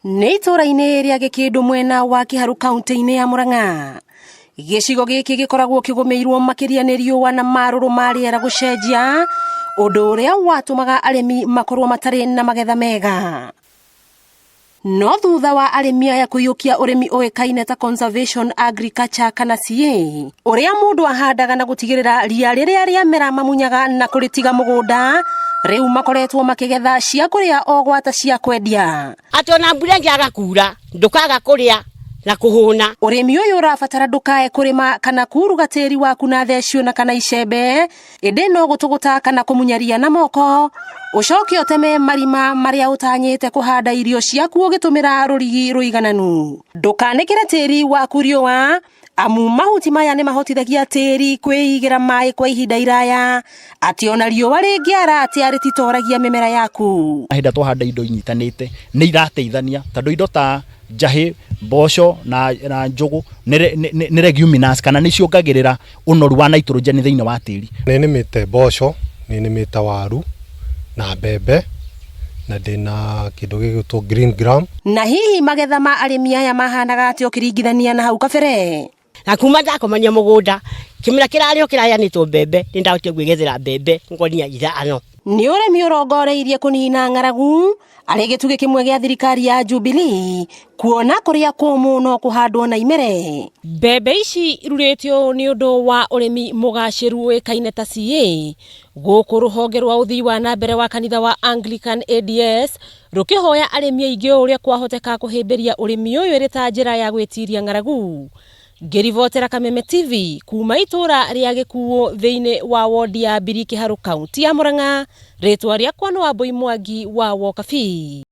Nĩ itũũra-inĩ rĩa Gĩkĩndũ mwena wa Kĩharũ kaunti-inĩ ya Murang'a. Gĩcigo gĩkĩ gĩkoragwo kĩgũmĩirwo makĩria nĩ riũa na marũrũ ma rĩera gũcenjia, ũndũ ũrĩa watũmaga arĩmi makorwo matarĩ na magetha mega. No thutha wa arĩmi aya kũiyũkia ũrĩmi ũĩkaine ta conservation agriculture kana CA, ũrĩa mũndũ ahandaga na gũtigĩrĩra ria rĩrĩa rĩamera mamunyaga na kũrĩtiga mũgũnda, rĩu makoretwo makĩgetha cia kũrĩa o gwata cia kwendia. Atĩ ona mbura ĩngĩaga kuura, ndũkaga kũrĩa na kũhũna. Ũrĩmi ũyũ ũrabatara ndũkae kũrĩma kana kuruga tĩri waku na thecio na kana icembe, ĩndĩ no gũtũgũta kana kũmunya ria na moko, ũcoke ũteme marima marĩa ũtanyĩte kũhanda irio ciaku ũgĩtũmĩra rũrigi rũigananu. Ndũkanĩkĩre tĩri waku riũa, amu mahuti maya nĩ mahotithagia tĩri kwĩigĩra maĩ kwa ihinda iraya, atĩ ona riũa rĩngĩara atĩa rĩtitoragia mĩmera yaku. Hĩndĩ ĩrĩa twahanda indo inyitanĩte nĩ irateithania tondũ indo ta njahĩ, mboco na njũgũ nĩ leguminous kana nĩ ciongagĩrĩra ũnoru wa nitrogen thĩinĩ wa tĩri. Nĩ nĩmĩte mboco, nĩ nĩmĩte waru na mbembe na ndĩna kĩndũ gĩgwĩtwo green gram. Na hihi magetha ma arĩmi aya mahanaga atĩa ũkĩringithania na hau kabere? Na kuma ndakomania mũgũnda, kĩmera kĩrarĩ o kĩraheanĩtwo mbembe, nĩ ndahotire gwĩgethera mbembe ngonia ithano. Nĩ ũrĩmi ũrongoreirie kũnina ng'aragu arĩ gĩtugĩ kĩmwe gĩa thirikari ya Jubilee kuona kũrĩa kũmũ no kũhandwo na imere. Mbembe ici irurĩtio nĩ ũndũ wa ũrĩmi mũgacĩru ũĩkaine ta CA gũkũ rũhonge rwa ũthii wa na mbere wa kanitha wa Anglican ADS rũkĩhoya arĩmi aingĩ o ũrĩa kwahoteka kũhĩmbĩria ũrĩmi ũyũ ĩrĩ ta njĩra ya gwĩtiria ng'aragu. Ngĩribotera Kameme TV kuma itũra rĩa Gĩkuũ thĩinĩ wa wondi ya Mbiri Kĩharũ kaunti ya Murang'a, rĩtwa rĩakwa nĩ Wambui Mwangi wa Wokabi.